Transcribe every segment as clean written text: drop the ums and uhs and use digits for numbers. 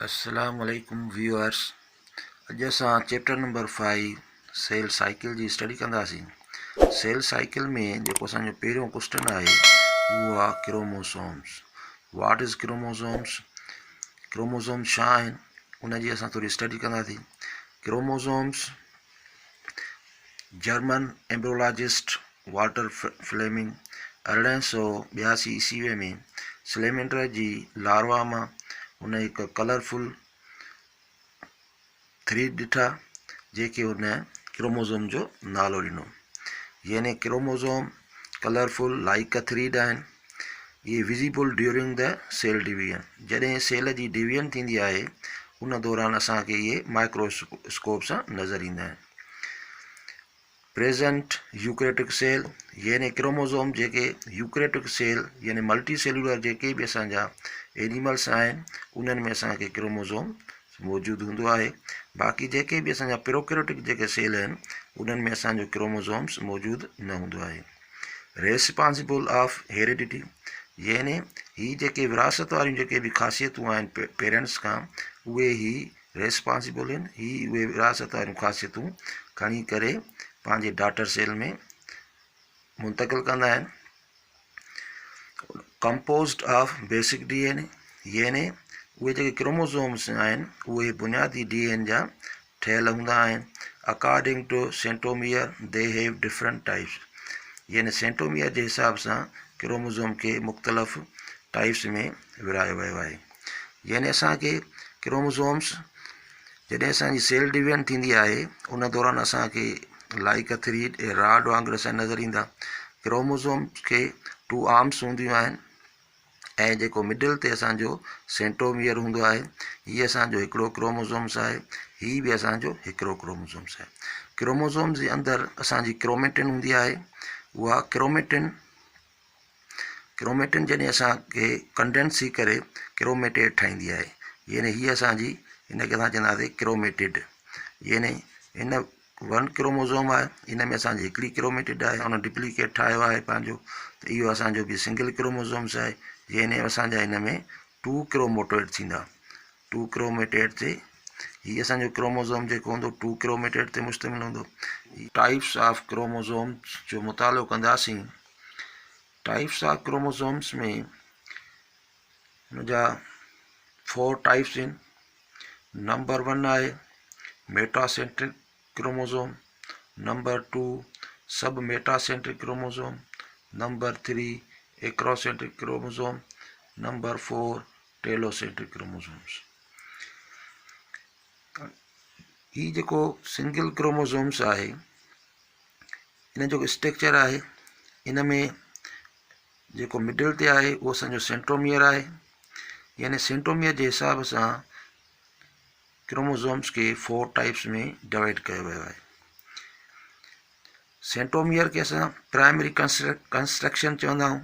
السلام عليڪم ويوئرس اڄ اسان چيپٽر نمبر 5 سيل سائيڪل جي اسٽڊي ڪنداسين. سيل سائيڪل ۾ جيڪو اسان جو پهريون ڪوسچن آهي اهو آهي chromosomes. What is chromosomes? Chromosomes ڇا آهن ان جي اسان ٿوري اسٽڊي ڪنداسين. Chromosomes German embryologist Walter Flemming 1882 عيسويء ۾ سليمنڊر جي لاروا مان هن هڪ ڪلرفل ٿريڊ ڏٺا، جنهن کي هن ڪروموزوم جو نالو ڏنو. يعني chromosome colourful like a thread آهن. اهي visible during the cell division, جڏهن سيل جي ڊويزن ٿيندي آهي ان دوران اسان کي اهي مائڪرو اسڪوپ سان نظر ايندا آهن. پريزنٽ يوڪريٽڪ سيل يعني ڪروموزوم جيڪي يوڪريٽڪ سيل يعني ملٽي سيلولر جيڪي به اسان جا اينيملس آهن انهن ۾ اسان کي ڪروموزوم موجود هوندو آهي باقي جيڪي به اسان جا پروڪريٽڪ جيڪي سيل آهن انهن ۾ اسان جو ڪروموزومس موجود نه هوندو آهي. ريسپانسبل آف هيريڊيٽي يعني هي جيڪي وراثت واريون جيڪي به خاصيتون آهن پيرنٽس کان اهي هي ريسپانسبل آهن هي اهي وراثت واريون خاصيتون کڻي ڪري پنهنجي ڊاٽر سيل ۾ منتقل ڪندا آهن. Composed of basic D N A يعني اهي جيڪي ڪروموزومس آهن اهي بنيادي ڊي اين جا ٺهيل هوندا آهن. According to centromere they have different types يعني سينٽوميئر جي حساب سان ڪروموزوم کي مختلف ٽائپس ۾ ورهايو ويو آهي. يعني اسان کي ڪروموزومس جڏهن اسان جي سيل ڊويزن ٿيندي آهي ان دوران اسان کي لائيڪ ا ٿريڊ ۽ راڊ وانگر اسان نظر ايندا. ڪروموزومس کي ٽو آرمس هونديون آهن ۽ جيڪو مڊل تي اسان جو سينٽوميئر هوندو آهي هي اسان جو هڪڙو ڪروموزومس آهي هي به اسان جو هڪڙو ڪروموزومس آهي. ڪروموزومس جي اندر اسان جي ڪروميٽن هوندي آهي اها ڪروميٽن ڪروميٽن جڏهن اسان کي ڪنڊينس ٿي ڪري ڪروميٽيڊ ٺاهيندي آهي يعني هي اسان جي هن کي اسان چونداسين ڪروميٽيڊ يعني هن ون ڪروموزوم آهي هن ۾ اسان جي هڪڙي ڪروميٽيڊ آهي ان ڊپليڪيٽ ٺاهيو آهي پنهنجو ته اهو اسان جو به سنگل ڪروموزومس آهي يعني اسان جا هن ۾ ٽو ڪروموٽيڊ ٿيندا ٽو ڪروميٽيڊ تي هي اسان جو ڪروموزوم جيڪو هوندو ٽو ڪروميٽيڊ تي مشتمل هوندو. ٽائپس آف ڪروموزومس جو مطالعو ڪنداسين. ٽائپس آف ڪروموزومس ۾ هن جا فور ٽائپس آهن. نمبر ون آهي metacentric chromosome, number two sub metacentric chromosome, number three acrocentric chromosome, number four telocentric chromosomes. هي جيڪو سنگل ڪروموزومس آهي ان جو اسٽرڪچر آهي ان ۾ جيڪو مڊل تي آهي اهو اسان جو سينٽروميئر آهي يعني سينٽروميئر جي حساب سان ڪروموزومس کي فور ٽائپس ۾ ڊوائيڊ ڪيو ويو آهي. سينٽروميئر کي اسان پرائمري ڪنسٽرڪشن چوندا آهيون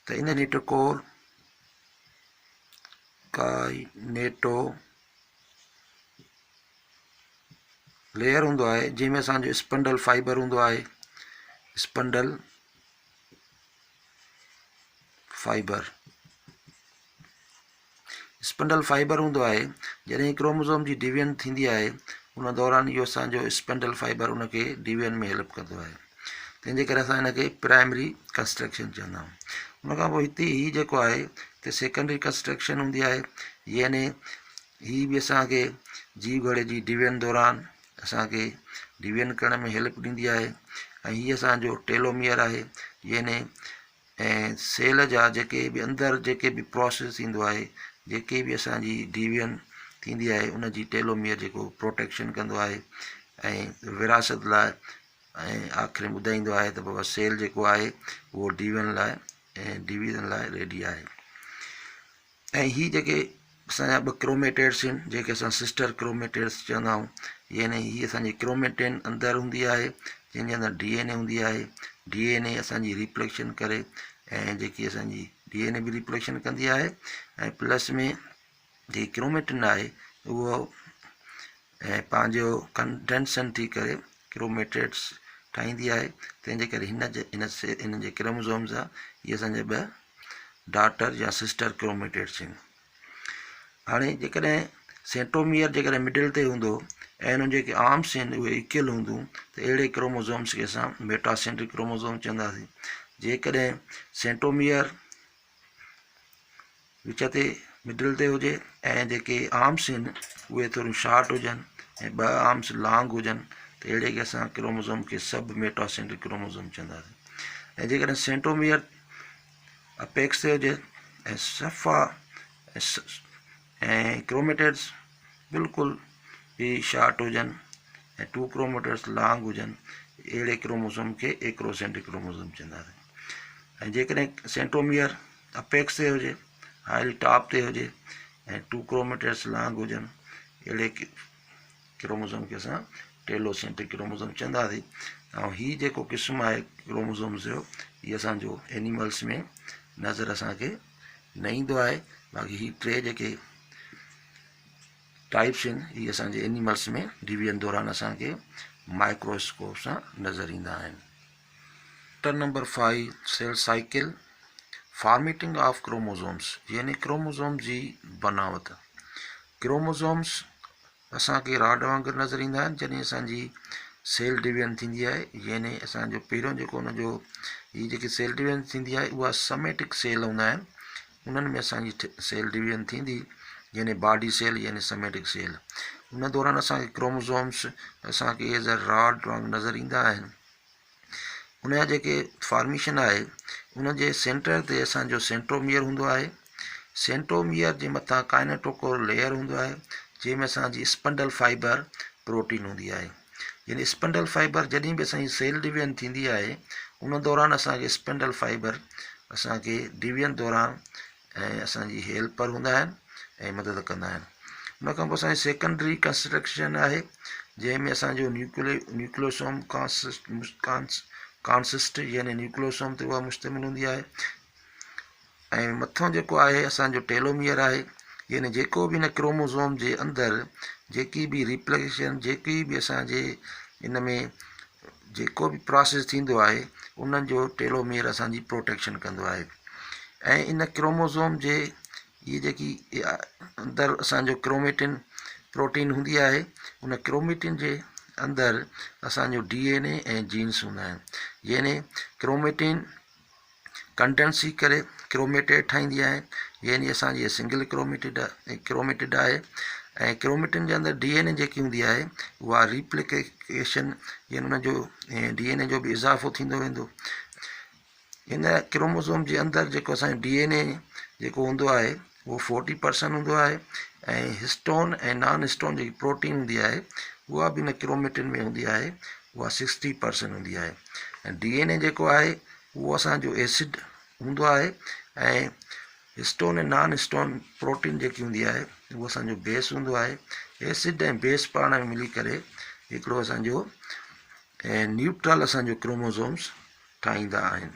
ته ان نيٽوڪور ڪائنيٽو ليئر هوندو آهي جنهن ۾ اسانجو اسپنڊل فائبر هوندو آهي اسپنڊل فائبر اسپنڊل فائبر هوندو آهي جڏهن ڪروموزوم جي ڊويزن ٿيندي آهي ان دوران اهو اسان جو اسپنڊل فائبر ان کي ڊويزن ۾ هيلپ ڪندو آهي تنهن جي ڪري اسان ان کي پرائمري ڪنسٽرڪشن چوندا آهيون ان کان پوء هتي هي جيڪو آهي هتي سيڪنڊري ڪنسٽرڪشن هوندي آهي يعني هي به اسان کي جيو گهڙي جي ڊويزن دوران اسان کي ڊويزن ڪرڻ ۾ هيلپ ڏيندي آهي ۽ هي اسان جو ٽيلوميئر آهي يعني ۽ سيل جا جيڪي به اندر جيڪي به پروسيس ٿيندو آهي جيڪي به اسان جي ڊويزن ٿيندي آهي ان جي ٽيلوميئر جيڪو پروٽيڪشن ڪندو آهي ۽ وراثت لاء ۽ آخر ۾ ٻڌائيندو آهي ته بابا سيل جيڪو آهي اهو ڊويزن لاء ۽ ڊويزن لاء ريڊي آهي ۽ هي جيڪي اسان جا ٻه ڪروميٽيڊس آهن جيڪي اسان سسٽر ڪروميٽيڊس چوندا آهيون يعني هي اسان جي ڪروميٽين اندر هوندي آهي جنهن جي اندر ڊي اين اي هوندي آهي ڊي اين اي اسان جي ريپليڪشن ڪري ۽ جيڪي اسان جي ڊي اين اي به ريپليڪشن ڪندي آهي ۽ پلس ۾ جيڪي ڪروميٽين آهي اهو ۽ پنهنجو ڪنڊينسن ٿي ڪري ڪروميٽيڊس ٺاهيندي آهي تنهن جي ڪري هن جي هن هن جي ڪروموزومز آهي هي اسان جا ٻه ڊاٽر يا سسٽر ڪروميٽيڊس آهن. هاڻي جيڪڏهن سينٽوميئر جيڪڏهن مڊل تي هوندو ۽ انهن جيڪي آرمس آهن اهي ايڪيل هونديون ته اهڙي ڪروموزومس کي اسان ميٽاسينٽرڪ ڪروموزوم چونداسين. جيڪڏهن سينٽوميئر وچ تي مڊل تي هجي ۽ جيڪي آرمس آهن اهي ٿوريون شارٽ هجن ۽ ٻه آرمس لانگ هجن ته اهڙي کي اسان ڪروموزوم کي سب ميٽاسينٽرڪ ڪروموزوم چونداسين. ۽ جيڪڏهن سينٽوميئر اپيڪس تي هجي ۽ صفا ۽ ڪروميٽيڊس بلڪل به شارٽ هجن ۽ ٽو ڪروميٽيڊس لانگ هجن اهڙي ڪروموسوم کي ايڪروسينٽرڪ ڪروموسوم چونداسين ۽ جيڪڏهن سينٽروميئر اپيڪس تي هجي هائلي ٽاپ تي هجي ۽ ٽو ڪروميٽيڊس لانگ هجن اهڙي ڪروموزوم کي اسان ٽيلوسينٽرڪ ڪروموزوم چونداسين ۽ هي جيڪو قسم آهي ڪروموزومز جو هي اسانجو اينيملس ۾ نظر اسانکي نه ايندو آهي باقي هي ٽي جيڪي ٽائپس آهن هي اسانجي اينيملس ۾ ڊويزن دوران اسانکي مائڪروسڪوپ سان نظر ايندا آهن. Chapter number 5 cell cycle formatting of chromosomes يعني ڪروموزوم جي بناوت ڪروموزومز اسان کي راڊ وانگر نظر ايندا آهن جڏهن اسان جي سيل ڊويزن ٿيندي آهي يعني اسان جو پهريون جيڪو ان جو هي جيڪي سيل ڊويزن ٿيندي آهي اها سميٽڪ سيل هوندا آهن انهن ۾ اسان جي سيل ڊويزن ٿيندي يعني باڊي سيل يعني سميٽڪ سيل ان دوران اسان کي ڪروموزومس اسان کي ايز اي راڊ وانگر نظر ايندا آهن ان جا جيڪي فارميشن آهي ان جي سينٽر تي اسان جو سينٽروميئر هوندو آهي سينٽروميئر جي مٿان ڪائنيٽوڪور ليئر هوندو آهي جنهن ۾ اسان جي اسپنڊل فائبر پروٽين هوندي آهي يعني اسپنڊل فائبر جڏهن به اسان جي سيل ڊويزن ٿيندي آهي ان دوران اسان کي اسپنڊل فائبر اسان کي ڊويزن دوران ۽ اسان جي هيلپر هوندا آهن ۽ مدد ڪندا آهن ان کان پوء اسان جي سيڪنڊري ڪنسٽرڪشن آهي جنهن ۾ اسان جو نيوڪليوسوم ڪانسسٽ يعني نيوڪليوسوم تي اها مشتمل هوندي آهي ۽ مٿان جيڪو آهي اسان جو ٽيلوميئر آهي يعني جيڪو به هن ڪروموزوم جي اندر جيڪي به ريپليڪيشن جيڪي به اسان جي ان ۾ جيڪو به پراسيس ٿيندو آهي ان جو ٽيلوميئر اسان جي پروٽيڪشن ڪندو آهي ۽ ان ڪروموزوم جي هي جيڪي اندر اسان جو ڪروميٽن پروٽين هوندي آهي ان ڪروميٽن جي اندر اسان جو ڊي اين اي ۽ جينس هوندا آهن يعني ڪروميٽن ڪنڊنس ٿي ڪري ڪروميٽيڊ ٺاهيندي آهي يعني اسان جي سنگل ڪروميٽيڊ ڪروميٽيڊ آهي ۽ ڪروميٽن جي اندر ڊي اين اي جيڪي هوندي آهي اها ريپليڪيشن يعني ان جو ڊي اين اي جو به اضافو ٿيندو ويندو هن ڪروموزوم جي اندر جيڪو اسان جو ڊي اين اي جيڪو هوندو آهي اهو فورٽي پرسنٽ هوندو آهي ۽ هسٽون ۽ نان هسٽون جيڪي پروٽين هوندي آهي اها به هن ڪروميٽن ۾ هوندي آهي اها سڪسٽي پرسنٽ هوندي آهي ۽ ڊي اين اي جيڪو آهي اهو اسان جو ايسڊ هوندو آهي ۽ هسٽون ۽ نان هسٽون پروٽين جيڪي هوندي آهي اهو اسان جو بيس هوندو آهي ايسڊ ۽ بيس پاڻ ۾ ملي ڪري هڪڙو اسان جو نيوٽرل اسان جو ڪروموزومس ٺاهيندا آهن.